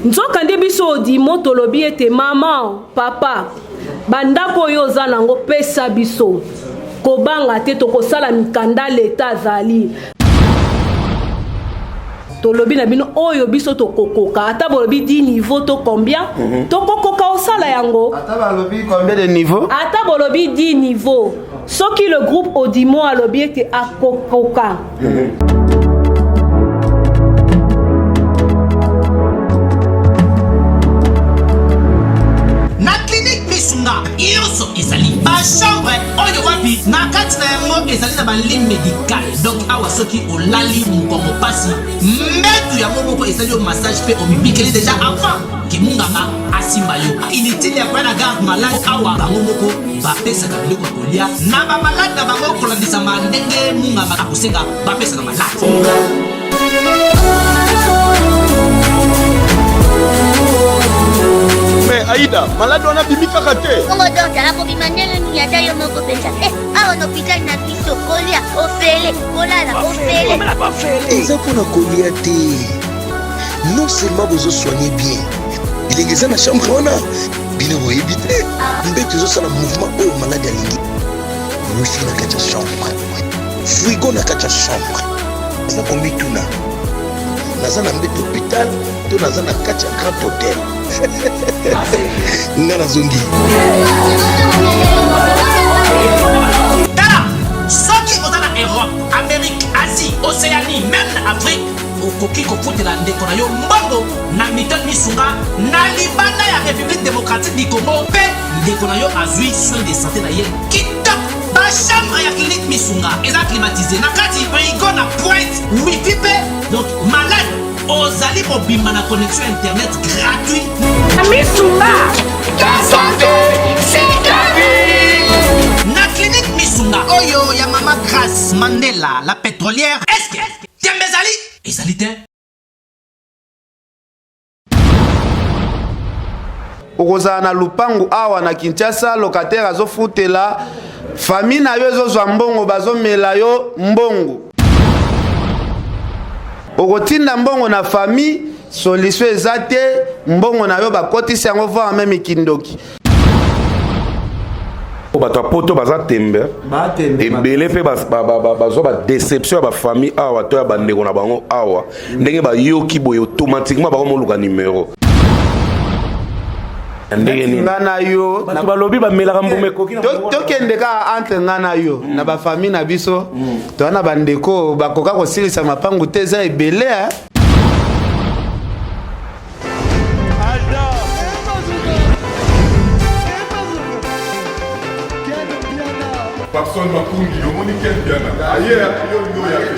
Nzokande biso Odimo tolobi ete maman, papa, ba ndako oyo oza nango pesa biso. Kobanga te tokosala mikanda leta azali. Tolobi na bino oyo biso tokokoka ata bolobi 10 niveau to combien mm -hmm. tokokoka osala yango. Ata balobi combien de niveau? Ata bolobi 10 niveau. Soki le groupe Odimo alobi ete akokoka. Mm -hmm. Na clinique Misunga nyonso ezali bachambre oyo wapi na kati na yango ezali na balit médical donc awa soki olali mokongo mpasi mbetu yango moko esali yo massage mpe omibikeli deja avant ke munganga asimba yo inutile ya koya na garde malade awa bango moko bapesaka biloko ya kolia na bamalade na bango kolandisama ndenge munganga akosenga bapesa na malade. Mais Aïda, malade wana abimi kaka te. Bongo docteur akobima ndenge nini ata yo moko mpenza eh, awa na hôpital na biso kolia ofele kolala ofele. Eza mpona kolia te. Non seulement bozo soigner bien, bilenge eza na chambre wana bino boyebi te mbeto ezosala mouvement oyo maladi alingi wifi na kati ya chambre frigo na kati ya chambre naza komituna naza na mbeto hôpital to naza na kati ya grand hotel nga nazongi tala soki oza na europe amérique asie océanie meme na afrique okoki kofutela ndeko na yo mbongo na mito misunga na libanda ya république démocratique du congo mpe ndeko na yo azwi soin de santé na ye kitoko bachambre ya clinique misunga eza climatise na kati frigo na pointe wifi mpe donc malade ozali mobimba na connexion internet gratuit misunga ta santé c'est ta vie na clinique misunga oyo ya mama grace mandela la pétrolière eske tembe ezali ezali te Okozala na lupangu awa na Kinshasa, locataire azofutela, famille na yo ezozwa mbongo, bazomela yo mbongo. Okotinda mbongo na famille, solution eza te, mbongo na yo bakotisi yango voir meme kindoki. Bato ya poto baza tembe ebele mpe bazwa ba deception ya ba famille awa to ya bandeko na bango awa ndenge bayoki boye automatiquement bakomoluka numero ndenge nini nga na yo bato balobi bamelaka mbuma ekoki tokende kaka entre nga na yo mm. na bafamille na biso mm. toza na bandeko bakoka kosilisa mapangu te eza ebele eh? Papson Makungi, omoni Ken Mpiana aye yo olingi oya te.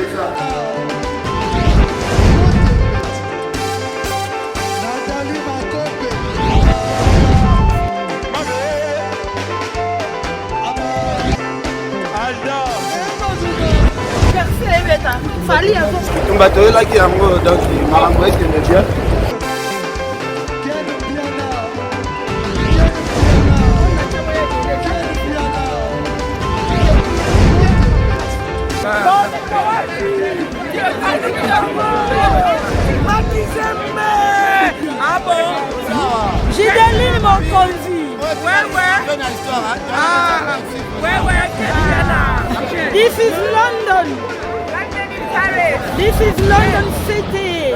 Bitumba toyelaki yango donc makambo ekende bien. Gideline Mokonzi. This is London. This is London City.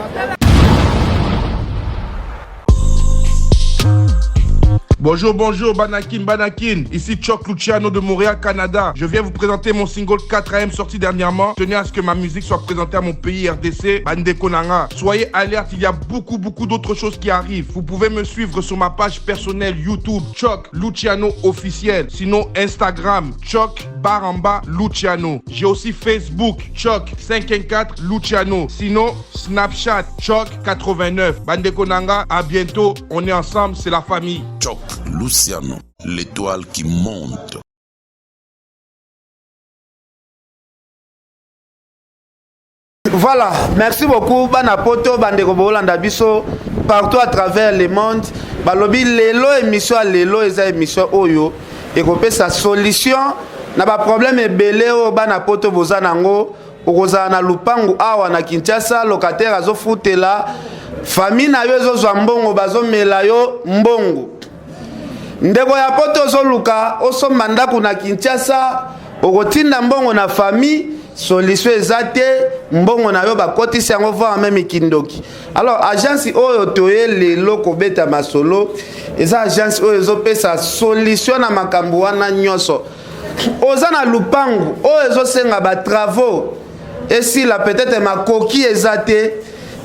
Bonjour, bonjour, Banakin, Banakin. Ici Chuck Luciano de Montréal, Canada. Je viens vous présenter mon single 4AM sorti dernièrement. Tenez à ce que ma musique soit présentée à mon pays RDC, Bandeko Nanga. Soyez alerte, il y a beaucoup, beaucoup d'autres choses qui arrivent. Vous pouvez me suivre sur ma page personnelle YouTube, Chuck Luciano officiel. Sinon, Instagram, Chuck barre en bas Luciano. J'ai aussi Facebook, Chuck 514 Luciano. Sinon, Snapchat, Chuck 89. Bandeko Nanga, à bientôt. On est ensemble, c'est la famille. Chuck Luciano, l'étoile qui monte. Voilà, merci beaucoup bana poto bandeko bolanda biso partout à travers le monde. Balobi lelo émission ya lelo eza émission oyo ekopesa solution na ba problème ebele oyo bana poto boza nango. Okozala na lupangu awa na Kinshasa, locataire azofutela, Famille na yo ezozwa mbongo, bazomela yo mbongo. Ndeko ya poto ozoluka osomba ndako na Kinshasa, okotinda mbongo na famille, solution eza te, mbongo na yo bakotisi yango voire meme kindoki. Alors agence oyo toye lelo kobeta masolo eza agence oyo ezopesa solution na makambo wana nyonso. Oza na lupangu oyo ezosenga ba travaux esila, peut-être makoki eza te,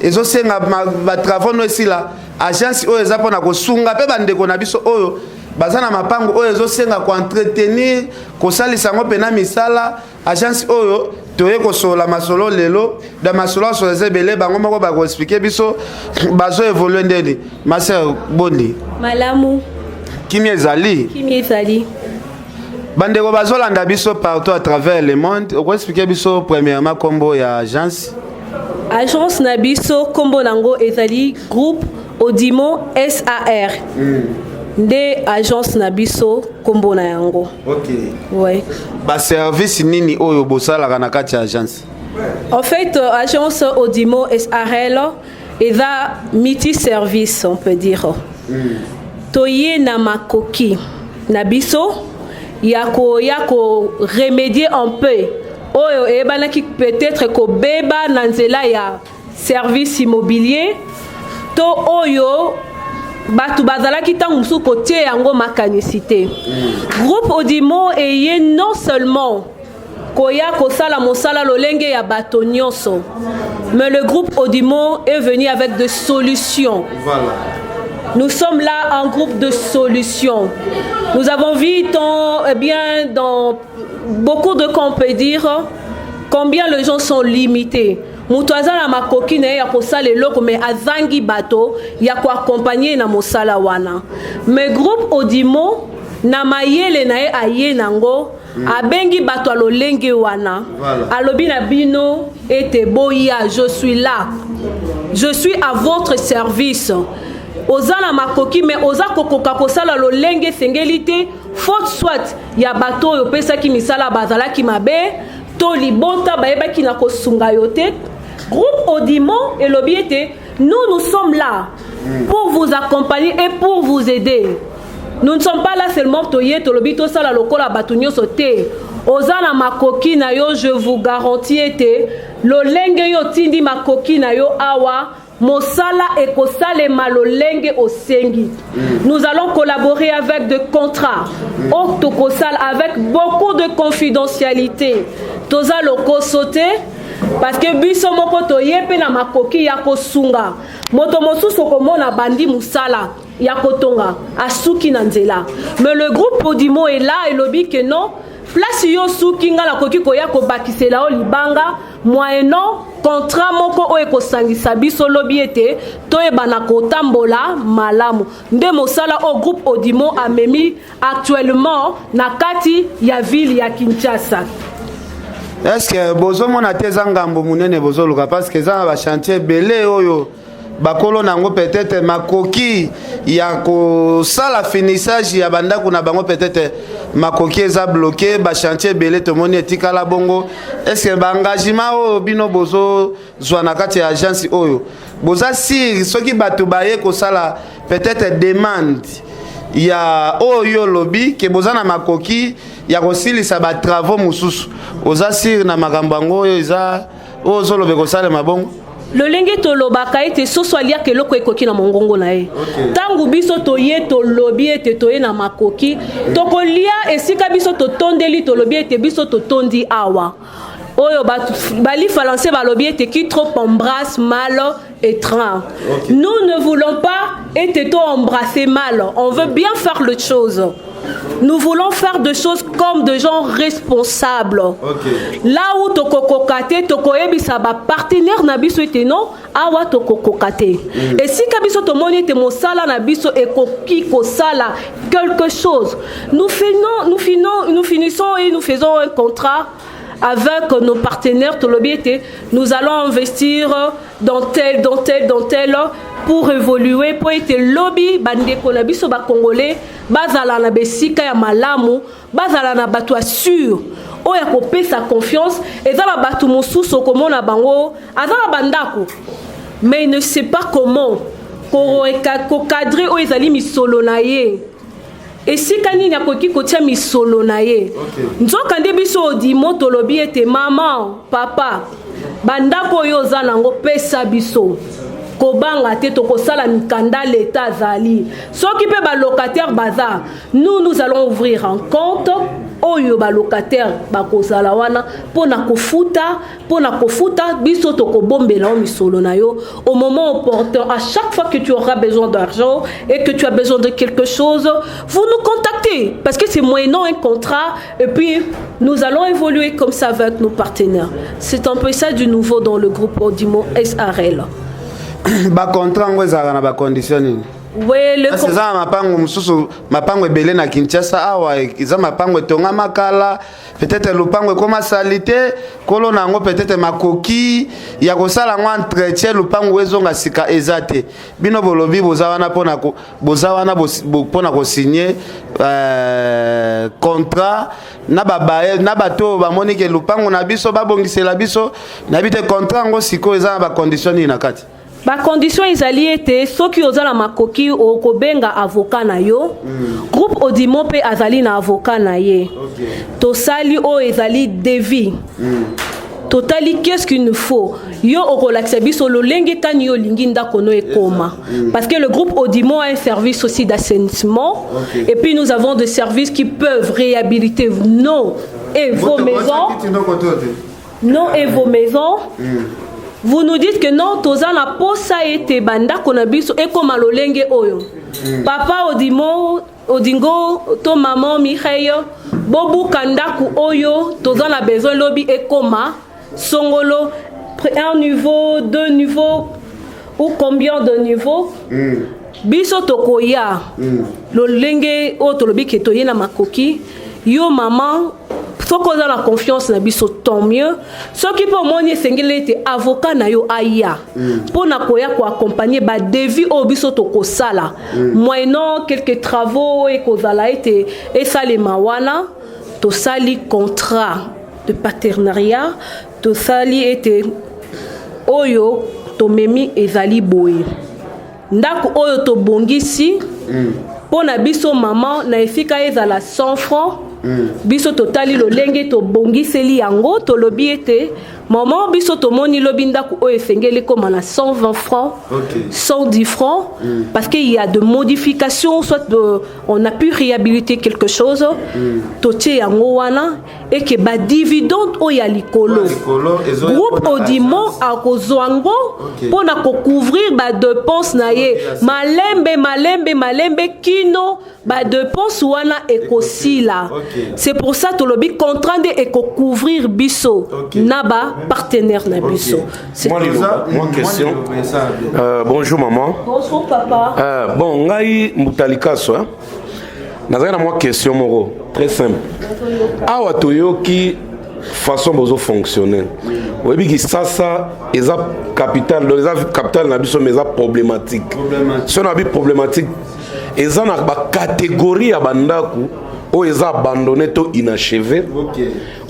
ezosenga ba travaux no esila. Agence oyo eza mpona kosunga mpe bandeko na biso oyo baza na mapangu oyo ezosenga koentretenir, kosalisa yango mpena misala. Agence oyo toye kosolola masolo lelo, da masolo aso eza ebele, bango moko bakoexpliquer biso bazo évoluer ndeni. Ma sœur, boni? Malamu. Kimia ezali? Kimia ezali. Bandeko bazolanda biso partout à travers le monde, okoexpliquer biso premièrement nkombo ya agence? Agence na biso, nkombo nango ezali Groupe Odimo SAR. Nde agence na biso nkombo na yango. Ouais. Baservice nini oyo bosalaka na kati ya agence? En fait, agence Odimo SARL eza multi-service, on peut dire. Toye na makoki na biso ya koya koremédier un peu oyo eyebanaki peut-être kobeba na nzela ya service immobilier, to oyo bato bazalaki ntango mosusu kotie yango makanisi te. Groupe Odimo eye non seulement koya kosala mosala lolenge ya bato nyonso, mais le groupe Odimo est venu avec des solutions. Nous sommes là en groupe de solutions. Nous avons vu tant, eh bien, dans beaucoup de cas, on peut dire combien les gens sont limités. Moto aza na makoki na ye ya kosala eloko, mais azangi bato ya koaccompagner na mosala wana. Mais groupe Odimo na mayele na ye aye nango, abengi bato ya lolenge wana. Alobi na bino ete boya, je suis là, je suis à votre service. Oza na makoki, mais oza kokoka kosala lolenge esengeli te, faute soit ya bato oyo opesaki misala bazalaki mabe, to libota bayebaki na kosunga yo te. Groupe Odimo elobi ete nous, nous sommes là pour vous accompagner et pour vous aider. Nous ne sommes pas là seulement toye, tolobi tosala lokola bato nyonso te. Oza na makoki na yo, je vous garantis ete lolenge yo otindi makoki na yo awa, mosala ekosalema lolenge osengi. Nous allons collaborer avec des contrats oyo tokosala avec beaucoup de confidentialité. Toza lokoso te, parce que biso moko toye mpe na makoki ya kosunga. Moto mosusu okomona bandi mosala ya kotonga, asuki na nzela, mais le groupe Odimo est là, elobi ke non, place yo suki, nga nakoki koya kobakisela yo libanga moyennant contrat moko oyo ekosangisa biso lobi ete toyebana kotambola malamu. Nde mosala oyo groupe Odimo amemi actuellement na kati ya ville ya Kinshasa. Est ce que bozomona te eza ngambo monene bozoluka? Parce que eza na bachantier ebele oyo bakolo na yango peut-être makoki ya kosala finissage ya bandako na bango, peut-être makoki eza bloqué. Bachantier ebele tomoni etikala bongo. Est ce que baengagement oyo bino bozozwa na kati ya agence oyo, boza sûr soki bato baye kosala peut-être demande ya oyo olobi ke boza na makoki ya kosilisa batravaux mosusu, oza sûr na makambo yango oyo eza oyo ozoloba kosalema bongo? Lolenge tolobaka ete soso aliaka eloko ekoki na mongongo na ye. Ntango biso toye, tolobi ete toye na makoki, tokolia esika biso totondeli. Tolobi ete biso totondi awa. Oyo bali français balobi ete qui trop embrasse mal étreint. Nous ne voulons pas ete to embrasser mal, on veut bien faire les choses. Nous voulons faire des choses comme des gens responsables. Là où tokokoka te, tokoyebisa bapartenaire na biso ete non, awa tokokoka te. Esika biso tomoni ete mosala na biso ekoki kosala quelque chose, nous finissons et nous faisons un contrat avec nos partenaires. Tolobi ete nous allons investir dans tel, dans tel, dans tel pour évoluer, po ete lobi bandeko na biso bacongolais bazala na besika ya malamu, bazala na bato ya sûr oyo ya kopesa confiance. Eza na bato mosusu okomona bango aza na bandako, Mais il ne sait pas comment kocadrer oyo ezali misolo na ye, esika nini akoki kotia misolo na ye. Nzoka nde biso Odimo tolobi ete mama, papa, bandako oyo oza nango, pesa biso, kobanga te, tokosala mikanda, leta azali. Soki mpe balocataire baza, nous, nous allons ouvrir un compte oyo balocataire bakozala wana mpona kofuta, mpona kofuta. Biso tokobombela yo misolo na yo au moment opportun. À chaque fois que tu auras besoin d'argent et que tu as besoin de quelque chose, vous nous contactez, parce que c'est moyennant un contrat et puis nous allons évoluer comme ça avec nos partenaires. C'est un peu ça du nouveau dans le groupe Odimo SARL. Bacontrat yango ezalaka na bacondition nini? Oui, le Kasi eza na mapango mosusu, mapango ebele na Kinshasa awa eza mapango etongama kala, peut-être lopango ekóma sali te, kolo na yango peut-être makoki ya kosala yango entretien, lopango ezonga sika eza te. Bino bolobi boza wana mpona boza wana mpona kosigner contrat na babaye na bato oyo bamoni ke lopango na biso babongisela biso. Nayebi te, contrat yango sikoyo eza na bacondition nini na kati? Bacondition ezali ete soki oza na makoki, okobenga avocat na yo. Groupe Odimo mpe azali na avocat na ye. Tosali oyo ezali devis. Totali qu'est-ce qu'il nous faut. Yo okolakisa biso lolenge kani yo olingi ndako no ekoma. Parce que le groupe Odimo a un service aussi d'assainissement et puis nous avons des services qui peuvent réhabiliter nos et vos maisons, nos et vos maisons. Vous nous dites que non, toza na posa ete bandako na biso ekoma lolenge oyo. Papa Odimo Odingo to mama Mireille, bobuka ndako oyo, toza na besoin lobi ekoma songolo, un niveau, deux niveaux ou combien de niveaux. Biso tokoya. Lolenge oyo tolobi ke toye na makoki, yo mama, soki oza na confiance na biso, tant mieux. Soki mpe omoni esengeli ete avocat na yo aya mpo na koya koaccompagner badevis oyo biso tokosala, moyennant quelques travaux oyo ekozala ete esalema wana, tosali contrat de partenariat, tosali ete oyo tomemi ezali boye, ndako oyo tobongisi mpo na biso mama, na esika ezala 100 francs. Biso totali lolenge tobongiseli yango, tolobi ete mama, biso tomoni lobi ndako oyo esengeli koma na 120 francs, 110 francs, parce qu'il y a de modifications, soit de, on a pu réhabiliter quelque chose. Totie yango wana eke badividende oyo ya likolo, groupe Odimo akozwa yango mpona kocouvrir badépense na ye malembe malembe malembe kino badépense wana ekosila. C'est pour ça tolobi contrat nde ekocouvrir biso na bapartenaire na biso. Moi, question. Bonjour maman. Bonjour papa. Bon, ngai Mbuta Likaso, hein? Nazali na mwa question moko très simple. Awa toyoki façon bozofonctionne. Oyebi Kisasa eza capitale, donc eza capitale na biso, mais eza problématique. So na bi problématique, eza na bacatégorie ya bandako oyo eza abandonné to inachevé.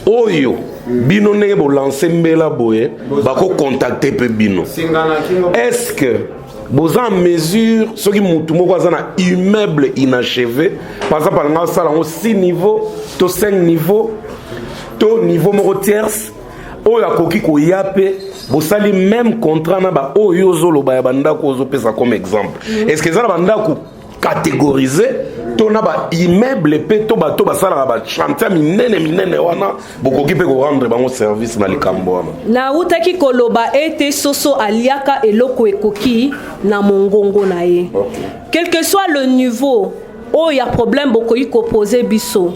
Oyo bino ndenge bolance mbela boye, bakocontacte mpe bino. Est ce que boza en mesure, soki mutu moko aza na immeuble inachevé, par exemple alinga asala yango 6 niveau to 5 niveau to niveau moko tierce, oyo akoki koya mpe bosali même contrat na baoyo ozoloba ya bandako ozopesa comme exemple? Est ce que eza na bandako catégorisé to na baimmeuble mpe to bato basalaka bachantier minene minene wana, bokoki mpe korendre bango service na likambo wana? Nautaki koloba ete soso aliaka eloko ekoki na mongongo na ye. Quel que soit le niveau oyo ya problème bokoki kopose biso,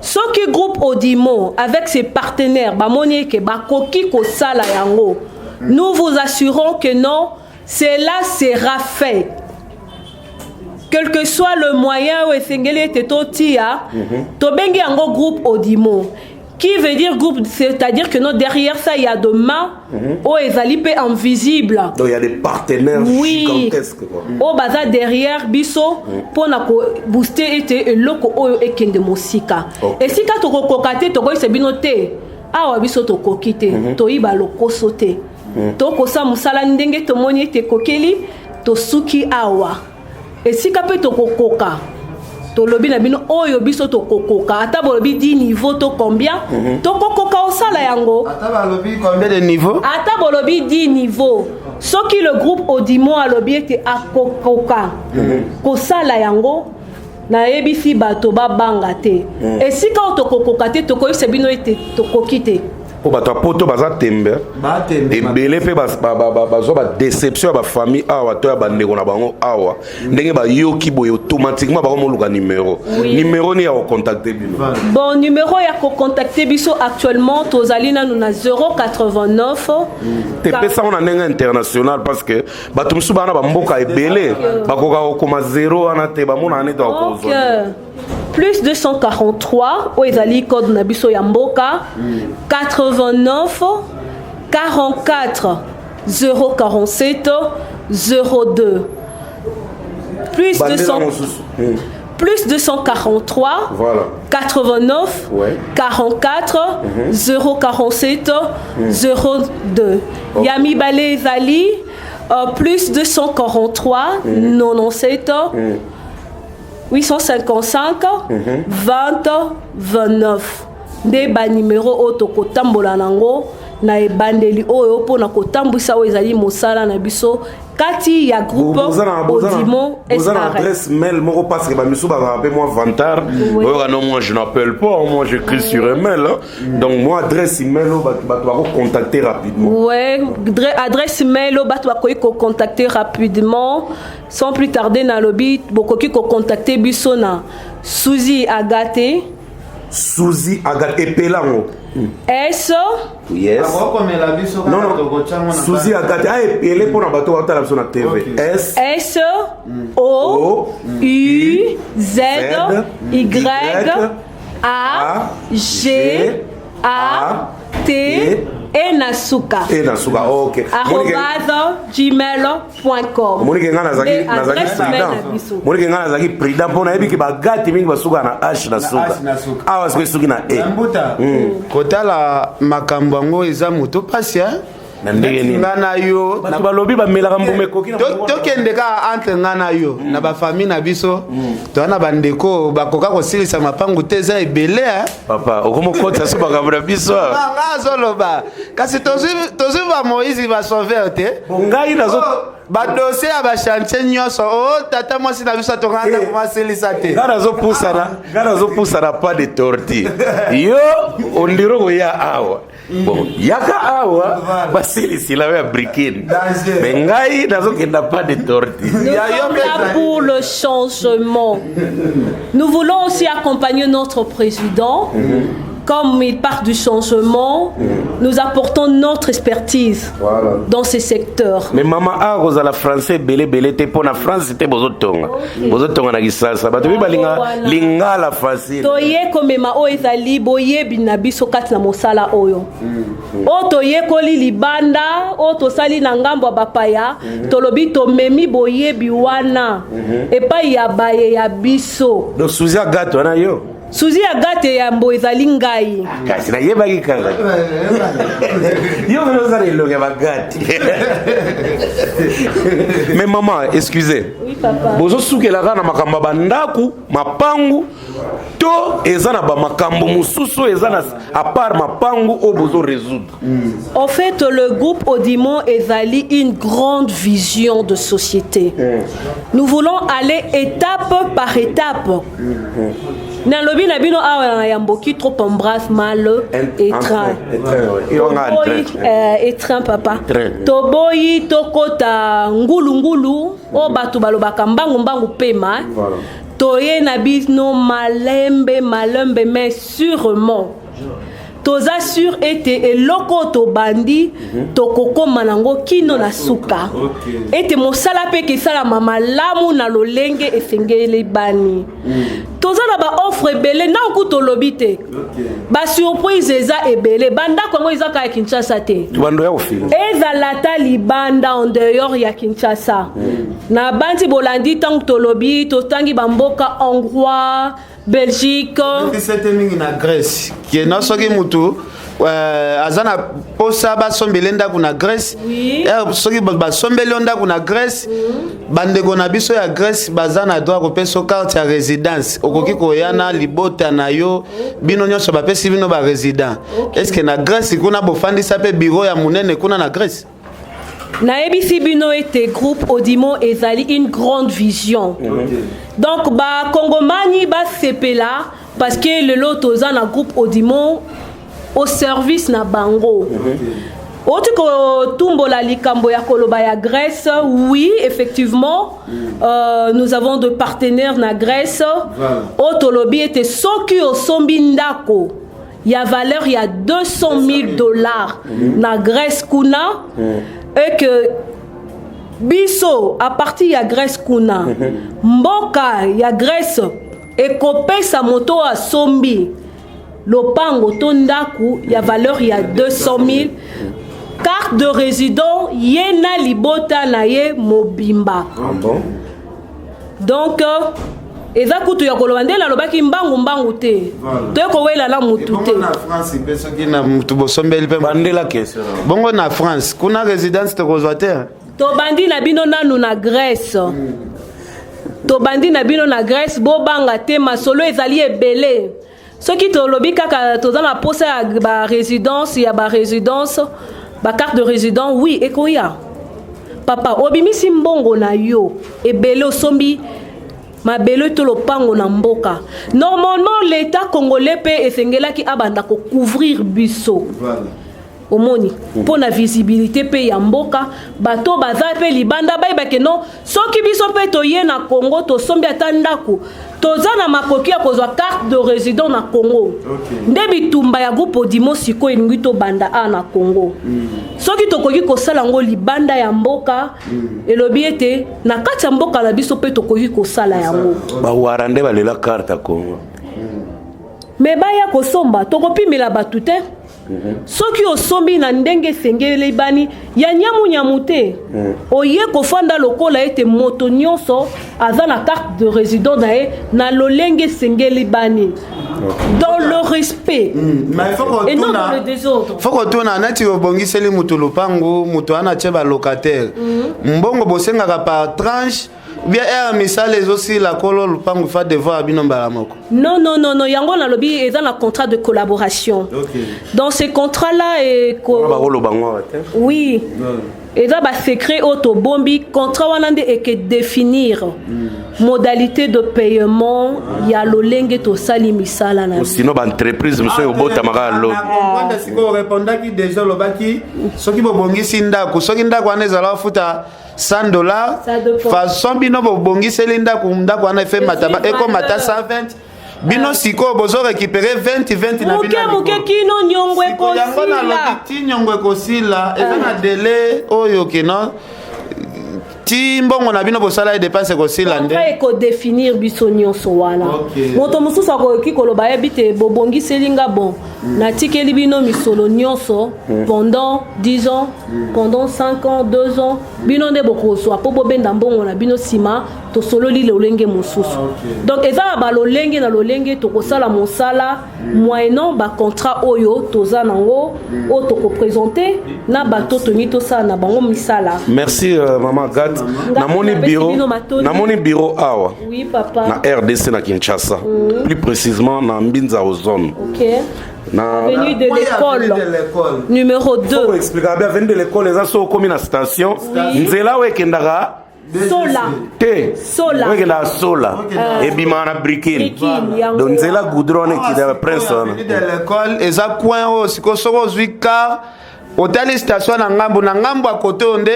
soki groupe Odimo avec ses partenaires bamoni eke bakoki kosala yango, nous vous assurons que non, cela sera fait, quel que soit le moyen oyo esengeli ete totia. Tobengi yango groupe Odimo, qui veut dire groupe, c'est-à-dire que non, derrière ça il y a de mains oyo ezali mpe invisible. Donc il y a des partenaires gigantesques, quoi. Oyo baza derrière biso mpona kobooster ete eloko oyo ekende mosika. Esika tokokoka te, tokoyisa bino te. Awa biso tokoki te, toyiba lokoso te. Tokosala mosala ndenge tomoni ete ekokeli, tosuki awa. Esika mpe tokokoka, tolobi na bino oyo biso tokokoka, ata bolobi 10 niveau to combien, tokokoka osala yango. Ata balobi combien de niveau? Ata bolobi 10 niveau, soki le groupe Odimo alobi ete akokoka kosala yango, nayebisi bato babanga te. Esika oyo tokokoka te, tokoyebisa bino ete tokoki te. Mpo bato ya poto baza tembe ebele mpe bazwa badéception ya bafamille awa to ya bandeko na bango awa. Ndenge bayoki boye, automatiquement bakomoluka numéro. Numéro nini ya kocontacte bino? Bon, numéro ya kocontacte biso, actuellement tozali nanu na 089. Te, pesango na ndenge international, parce que bato mosusu baa na bamboka ebele, bakoka kokoma 0 wana te, bamonaka neti bakozwa. Plus 243, oyo ezali code na biso ya mboka, 89 44 047 02. Plus Bandela 200 mosusu. Plus 243 89 44 047 02. Ya mibale ezali plus 243 97 855 20 29. Nde banimero oyo tokotambola nango na ebandeli oyo mpona kotambwisa oyo ezali mosala na biso kati ya groupe Odimo Boza na SRL. adresse mail moko? Parce que bamisu bazala mpe mwa vantard. Oyoka: "Non, moi je n'appelle pas, moi j'écris sur email, hein." Donc moi, adresse email oyo bato bakocontacter rapidement? Ouais, adresse mail oyo bato bakoki kocontacter rapidement, sans plus tarder nalobi bokoki kocontacter biso na Suzy Agate. Suzy Agate, epelango. S Yes. Akokomela biso. Non, non, Suzy Agate aepele mpona bato batala biso na TV. S S O U Z Y A G A T E na suka. E na suka, ok. @gmail.com. Omonike ngai nazalaki Nde nazalaki adresse mail prudent. na biso. Monike ngai nazalaki prudent mpo nayebiki bagati mingi basuka na H na suka. H na suka. Awa soki esuki na E. Mbuta, kotala makambo yango eza moto pasi. Na ndenge nini? Nga na yo Bato balobi bamelaka mbuma ekoki na monoko. Tokende kaka entre nga na yo na bafamille na biso, toza na bandeko bakoka kosilisa mapangu te, eza ebele, eh. Papa, okomokotisa so makambo na biso awa. Nga azoloba kasi tozwi bamoïse basauveur te. Ngai nazo Oh, badossier ya bachantier nyonso o tata mwasi na biso atonga ndako masilisa te. Ngai nazopusana pas de torti. Yo ondiro koya awa, bon, yaka awa basilisila yo ya brikine. Danger. Me ngai nazokenda pas de torti. Nous Ya yo sommes là mpe- pour le changement. Nous voulons aussi accompagner notre président. Comme il part du changement, nous apportons notre expertise dans ces secteurs. Mais mama, awa kozala français ebele ebele te, mpo na France te. Bozotonga, bozotonga na Kisasa, bato mpe balinga Wana. lingala facile. Toye komema oyo ezali boyebi na biso kati na mosala oyo, oyo toyekoli libanda, oyo tosali na ngambo ya bapaya. Tolobi tomemi boyebi wana epai ya baye ya biso. Donc Suzi Agate wana yo? Suzi Agate yambo ezali ngai. Kasi nayebaki kaka yo mpe ozala elongi ya bagate. Mais mama, excusez. Oui, papa. Bozosukela kaka na makambo ya bandako, mapangu, to eza na bamakambo mosusu oyo eza na à part mapangu oyo bozo résoudre? En fait, le groupe Odimo ezali une grande vision de société. Nous voulons aller étape par étape. Nalobi na bino awa na yamboki trop embrasse mal étreint. Toboyi étreint, papa. Train. Toboyi tokota ngulu ngulu oyo bato balobaka mbangu mbangu pema. Toye na bino malembe malembe, mais sûrement toza sûr ete eloko oyo tobandi, tokokóma nango kino na suka, ete mosala mpe ekesalama malamu na lolenge esengeli. Bani toza na baoffre ebele ntango tolobi te, basurprise eza ebele. Bandako yango eza kaka ya Kinshasa te. Bando ya kofila. Ezala ata libanda, en dehors ya Kinshasa. Na bandi bolandi ntango tolobi totangi bamboka Hongrois, Belgique. Sete mingi na Grèce, kena soki mutu Aza na posa basombele ndako na Grèce. Oui. Soki basombeli yo ndako na Grèce, bandeko na biso ya Grèce baza na droit kopesa yo carte ya résidence. Okoki koya na libota na yo, bino nyonso bapesi bino barésident. Est ce que na Grèce kuna bofandisa mpe bureau ya monene kuna na Grèce? Nayebisi bino ete groupe Odimo ezali une grande vision. Donc bakongomani basepela, parce que lelo toza na groupe Odimo au service na bango. Oti kotumbola likambo ya koloba ya Grèce, oui, effectivement, nous avons de partenaires na Grèce. Oyo tolobi ete soki osombi ndako ya valeur ya 200 000 $ na Grèce kuna, et que biso à partir ya Grèce kuna, mboka ya Grèce ekopesa moto oyo asombi lopango to ndako ya valeur ya 200 000 carte de résident, ye na libota na ye mobimba. Ah bon? Donc eza kutu ya koloba nde nalobaki mbangu mbangu te, toye kowela na mutu te. Na France mpe, soki na mutu bosombeli mpe Bandela question. Bongo na France kuna résidence tokozwa te? Tobandi na bino nanu na Grèce, tobandi na bino na Grèce. Bobanga te, masolo ezali ebele. Soki tolobi kaka toza na posa ya barésidence, ya barésidence, bacarte de résident, oui, ekoya. Papa, obimisi mbongo na yo ebele, osombi mabele to lopango na mboka, normalement l'État congolais mpe esengelaki abanda kocouvrir biso. Omoni, mpo na visibilité mpe ya mboka, bato baza mpe libanda bayebake non, soki biso mpe toye na Congo, tosombi ata ndako, toza na makoki ya kozwa carte de résident na Congo. Nde bitumba ya groupe Odimo sikoyo elingi tobanda awa na Congo. Soki tokoki kosala yango libanda ya mboka, elobi ete na kati ya mboka na biso mpe tokoki kosala yango. Bawara nde balela carte ya Congo. Me baya kosomba, tokopimela bato te. Soki osombi na ndenge esengeli, bani ya nyamunyamu te, oye kofanda lokola ete moto nyonso aza na carte de résident na ye na lolenge esengeli, bani dans le respect Mais faut et non dans le désordre. Faut kotuna, neti obongiseli mutu lupangu, mutu wana atie balocataire, mbongo bosengaka par tranche, bien ere misala ezosila, kolo lupangu fa devoir bino mbala moko? Non, non, non, non, yango nalobi eza na contrat de collaboration. Dans ces contrats là et Bakoloba ngo awa te. Oui, eza basecret oyo tobombi. Contrat wana nde eke définir modalité de paiement ya lolenge tosali misala na biso. Sinon baentreprise mosusu obotamaka ya lobi. Comprendre. Sikoyo orépondaki déjà, olobaki soki bobongisi ndako, soki ndako wana ezala ofuta 100 $, Ça dépend. façon bino bobongiseli ndako, ndako wana efemata Ezwi ekomata valeur. 120, bino sikoyo bozo récupérer 20 20 na Moke bino ya moke likolo. kino niongo Sikoyo yango ekosila. nalobi ti niongo ekosila, eza na délai oyo keno ti mbongo na bino bosala ye dépense ekosila nde. Contrat ekodéfinir biso nyonso wana. Moto mosusu akoki koloba, yebi te, bobongiseli nga, bon, natikeli bino misolo nyonso pendant 10 ans, pendant 5 ans, 2 ans, bino nde bokozwa mpo bobenda mbongo na bino nsima. Tosololi lolenge mosusu. Donc eza na balolenge na lolenge tokosala mosala moyennant bacontrat oyo toza nango, oyo tokoprésente na bato tolingi tosala na bango misala. Merci, mama Gat. Namoni Napesi bureau bino matoni. Namoni bureau awa Oui, papa. Na RDC, na Kinshasa, plus précisément na Mbinza Ozone, na Avenue de l'école numéro 2. Expliquer bien, avenue de l'école eza so okomi na station, nzela oyo ekendaka Sola. Te. Sola. Oyo ekendaka Sola, ebimaka na Brikine. Brikine, yango. Donc nzela goudron wana ekendaka Prince wana. Avenue de l'école eza coin oyo sikoyo soki ozwi car, otali station na ngambu, na ngambu ya kote oyo nde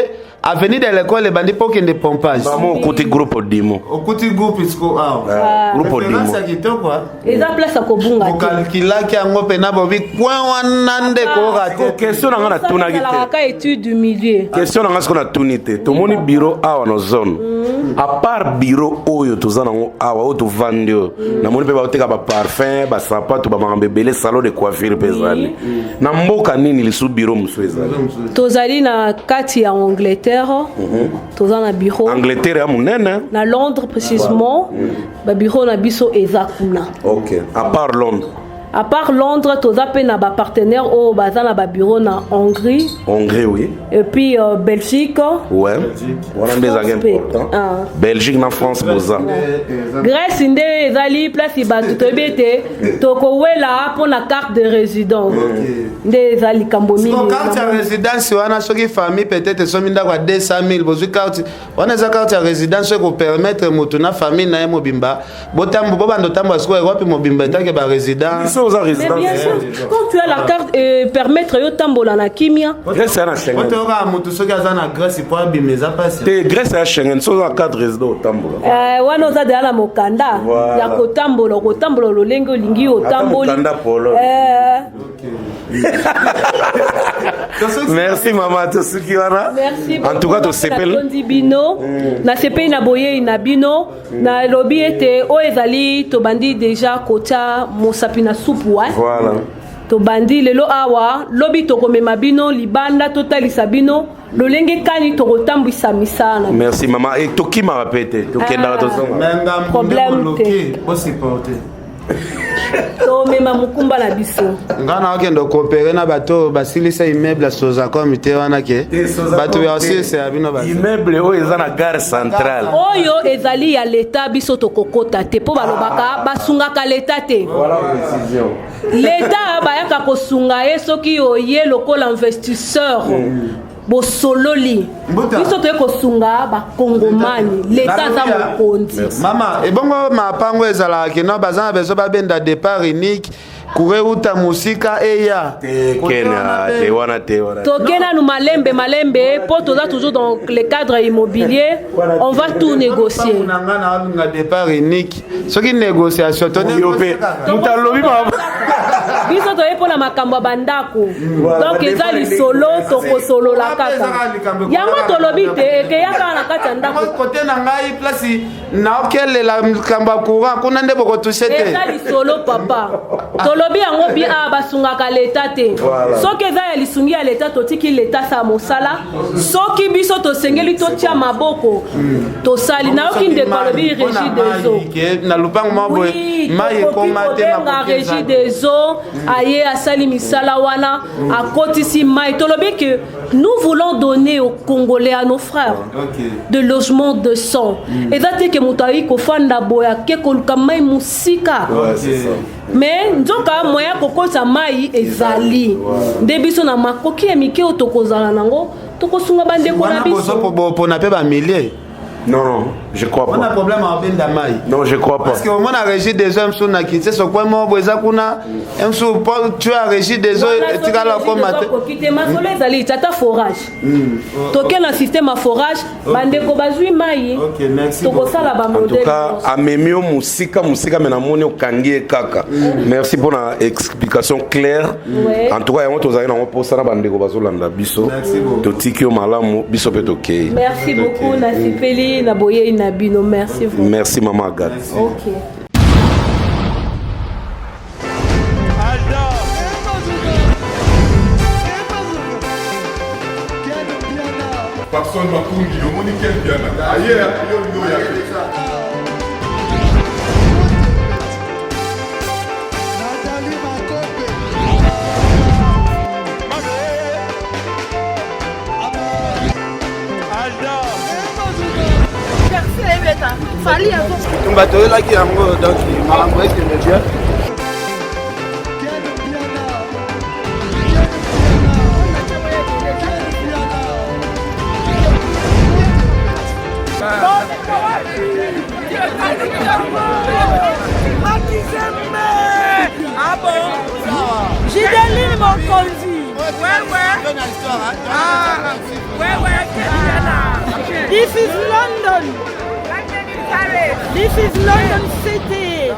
avenue de l'école ebandi mpo okende pompage. Bamo okuti groupe Odimo. Okuti groupe siko awa. Groupe Odimo. Référence ya kitoko. Eza place ya kobunga te. Bokalkulaki yango mpena, bobi coin wana nde koora te. Question na nga natunaki te. Ezalaka étude du milieu. Question na nga sikoyo natuni te, tomoni bureau awa na zone. À part bureau oyo toza nango awa, oyo tovandi oyo, namoni mpe baoteka baparfum, basapato, bamakambo ebele, salon de coiffure mpe ezali. Na mboka nini lisusu bureau mosusu ezali? Tozali na kati ya Angleterre, toza na bureau. Angleterre ya monene. Na Londres précisément, babureau na biso eza kuna. Ok, à part Londres? À part Londres, toza pe na ba partenaire oyo baza na ba bureau na Hongrie. Hongrie, oui. Et puis Belgique. Ouais. Wana nde ezalaki important. Ah. Belgique na France boza. Grèce nde ezali place bato toyebi ete tokowela mpo na carte de résident. Nde eza likambo mingi. Siko carte ya résidence wana soki famille peut-être esomi ndako ya 200 000 bozwi carte wana eza carte ya résidence oyo ekopermettre moto na famille na ye mobimba botambo bobanda otambola sikoyo Europe mobimba etake ba résident. Biso oza Mais résident. bien sûr, quand tu as la carte permettre yo tambola na kimia. Grèce ya na Schengen. Otoyoka moto soki aza na Grèce po abima eza mpasi. Te Grèce ya Schengen soki oza carte résident otambola. Wana oza deja na mokanda Voilà. ya kotambola, okotambola lolenge olingi otamboli. Ata mokanda Pologne. Merci mama, tosuki wana. Merci En tout cas tosepeli. Natondi bino, nasepeli na boyei na bino, nalobi ete oyo ezali tobandi deja kotia mosapi na supu, eh? Voilà. Tobandi lelo awa, lobi tokomema bino libanda, totalisa bino lolenge kani tokotambwisa misala na biso. Merci mama. E tokimaka pe te, tokendaka tozonga. Mais ngambo Problème nde boloke, te. bosupporte. Tomema mokumba na biso. Nga na okende koopere na bato oyo basilisa immeuble ya Sozacom te wana ke bato ya osilisa ya bino baza. Immeuble oyo eza na gare centrale. Oyo ezali ya leta, biso tokokota te mpo balobaka basungaka leta te. Voilà précision. Leta bayaka kosunga ye soki oye lokola investisseur. Bosololi. Mbuta. Biso toye kosunga bakongomani. Leta aza Nalobi ya- mokonzi. Mama, ebongo mapango ezalaka kino baza na besoin babenda départ unique courant uta mosika eya. Te Kenya te wana te wana. Toke nanu malembe malembe po toza toujours dans le cadre immobilier, on va tout négocier. Na nga na olinga départ unique soki négociation to Yo pe moto alobi ma biso toye mpona makambo ya bandako. Voilà, Donc eza ba lisolo tokosolola Wana eza kaka kaka likambo yango ekolaka tolobi na te ekeya kaka na kati ya ndako. Kote na ngai place naokelela likambo ya courant kuna nde bokotouche te. Eza lisolo papa, tolobi yango bi a basungaka leta te. Voilà. Soki eza ya lisungi ya leta, totiki leta sa mosala. Soki biso tosengeli totia maboko, tosali. Nayoki ndeko alobi régie des eaux. Ke na lupango moko boye Oui, mai tokoki ekoma te kobenga makoki eza régie te. des eaux, aye asali misala wana, akotisi mai. Tolobi que nous voulons donner aux Congolais, à nos frères, de logement de sang. Eza te ke moto ayi kofanda boye ake koluka mai mosika. Ouais, c'est ça. Mais nzoka moyen kokotisa mai ezali nde biso na makoki ya mike oyo tokozala nango tokosunga bandeko na Wana biso. bozopona mpe bamilie. Non, non, je crois Wana pas. problème ya obenda mai. Non, je crois pas. Parce que omona régie des eaux mosusu na Kinshasa okwe moko boye eza kuna mosusu po tu ya régie des eaux Wana soki etikala régie okoma des te. eaux akoki te, masolo ezali ti ata forage, toke na système ya forage, bandeko bazwi mai. Ok, merci. Tokosala En tout bamodele. cas, amemi yo mosika mosika me namoni okangi ye kaka. Merci pour la explication claire. Ouais. En tout cas, yango tozali nango mposa na bandeko bazolanda biso. Merci beaucoup. Totiki yo malamu, biso mpe tokei. Merci beaucoup, nasepeli na boyei na bino, merci vraiment. Merci mama Agathe. Ok. Papson Makungi, omoni Ken Piana. Aye, yo yo ya. Nathalie Makope. Tumba toyelaki yango donc makambo ekende bien. Ken Piana. Ken Piana. Ken Piana. Ah bon? Gideline Mokonzi. Ouais. Ah, ouais, This is London. This is London City.